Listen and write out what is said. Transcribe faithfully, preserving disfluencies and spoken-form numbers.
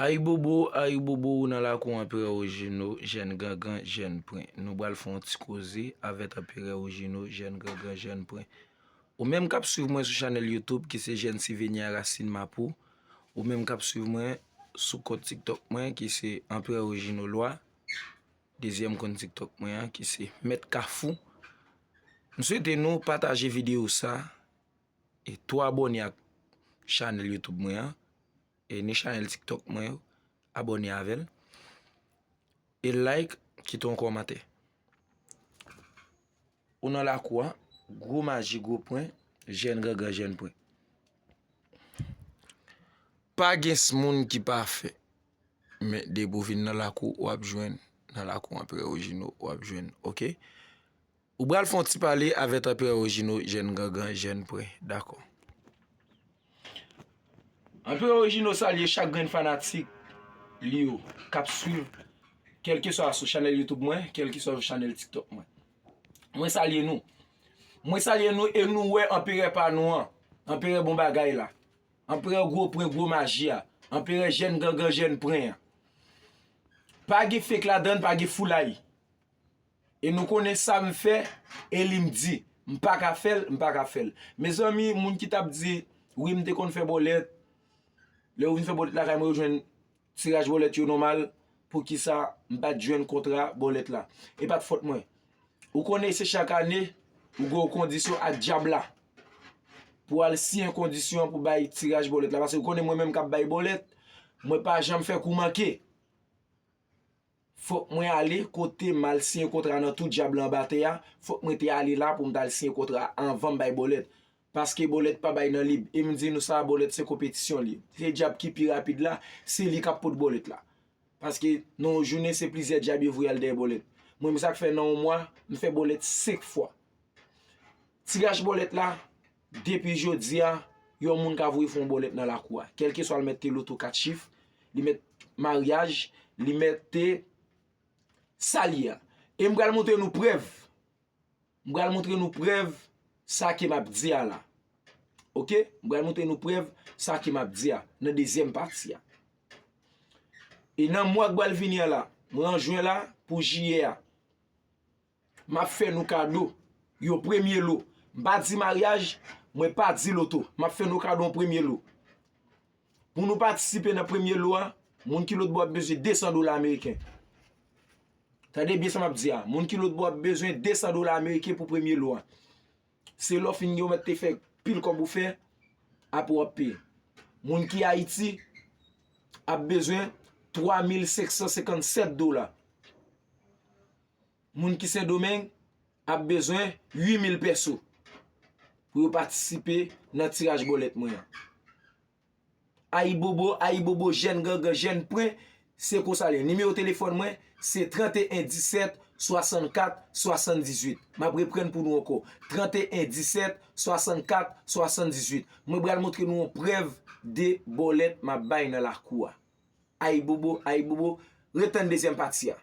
Ayibobo, ayibobo, ou nan lakou Anperè Ojino, jèn gangan, jèn pren. Nou pral fè yon ti koze avèk Anperè Ojino, jèn gangan, jèn pren. Ou menm k ap swiv mwen sou chanèl YouTube ki se Jèn Sivenya Rasin Mapou, ou menm k ap swiv mwen sou kont TikTok mwen ki se Anperè Ojino Lwa, dezyèm kont TikTok mwen an ki se Mèt Kafou. M swete nou pataje videyo sa e tou abòne ak chanèl YouTube mwen an, e ni chanèl TikTok mwen yo, abòne avè l. E like, kite yon kòmantè. Ou nan lakou a, gwo maji, gwo pwen, jèn gangan, jèn pwen. Pa gen s-, moun ki pafè. Men depi w vin nan lakou, w ap jwenn, nan lakou Anperè Ojino, w ap jwenn, oke? Ou pral fè yon ti pale avèk Anperè Ojino, jèn gangan, jèn pwen. Dakò. Anperè Ojino salye chak grenn fanatik li yo k ap swiv, kèlkeswa sou chanèl YouTube mwen, kèlkeswa sou chanèl TikTok mwen. Mwen salye nou. Mwen salye nou e nou wè Anperè pa nou an. Anperè bon bagay la. Anperè gwo pwen gwo maji a. Anperè jèn gangan jèn pwen an. Pa gen fake ladan l, pa gen foulay. E nou konnen sa m fè, e li m di. M pa ka fè l, m pa ka fè l. Mezanmi, moun ki t ap di, wi, m te konn fè bòlèt, lè yo vin fè bòlèt lakay mwen, yo jwenn tiraj bòlèt yo nòmal, poukisa m pa t jwenn kontra bòlèt la? E pa t fòt mwen. Ou konnen se chak ane, ou gen yon kondisyon ak dyab la. Pou al siyen kondisyon pou bay tiraj bòlèt la. Paske ou konnen mwen menm k ap bay bòlèt, mwen pa janm fè kou manke. Fòk mwen ale kote m al siyen kontra nan tou dyab la anba tè a. Fòk mwen te ale la pou m t al siyen kontra anvan m bay bòlèt. Paske bòlèt pa bay nan lib. E m di nou sa, bòlèt se konpetisyon li. Se dyab ki pi rapid la, se li k ap pot bòlèt la. Paske nan yon jounen, se plizyè dyab yo voye al dèyè bòlèt. Mwen, men sa k fè nan yon mwa, m fè bòlèt senk fwa. Tiraj bòlèt la, depi jodi a, yon moun ka voye fè yon bòlèt nan lakou a. Kèlkeswa l mèt te loto kat chif, li mèt maryaj, li mèt te sa l ye a. E m pral montre nou prèv. M pral montre nou prèv sa ke m ap di a la. Oke? M pral montre nou prèv sa ke m ap di a nan dezyèm pati a. E nan mwa k pral vini an la, mwen an jen la, pou jiyè a, m ap fè nou kado yon premye lo. M pa di maryaj, mwen pa di loto. M ap fè nou kado yon premye lo. Pou nou patisipe nan premye lo a, moun ki lòt bò ap bezwen de san dola ameriken. Tande byen sa m ap di a. Moun ki lòt bò ap bezwen de san dola ameriken pou premye lo a. Se lè w fin gen, w mèt te fè pil kòb ou fè, apre w ap peye. Moun ki Ayiti ap bezwen twa mil senk san senkann sèt dola. Moun ki Sendomeng ap bezwen uit mil pèso pou yo patisipe nan tiraj bòlèt mwen an. Ayibobo, ayibobo, jèn gangan, jèn pwen, se konsa l ye. Nimewo telefòn mwen, se trannteyen disèt swasannkat swasanndizuit. M ap reprann pou nou ankò. Trannteyen disèt swasannkat swasanndizuit. Mwen pral montre nou yon prèv de bòlèt m ap bay nan lakou a. Ayibobo, ayibobo, ret tann dezyèm pati a.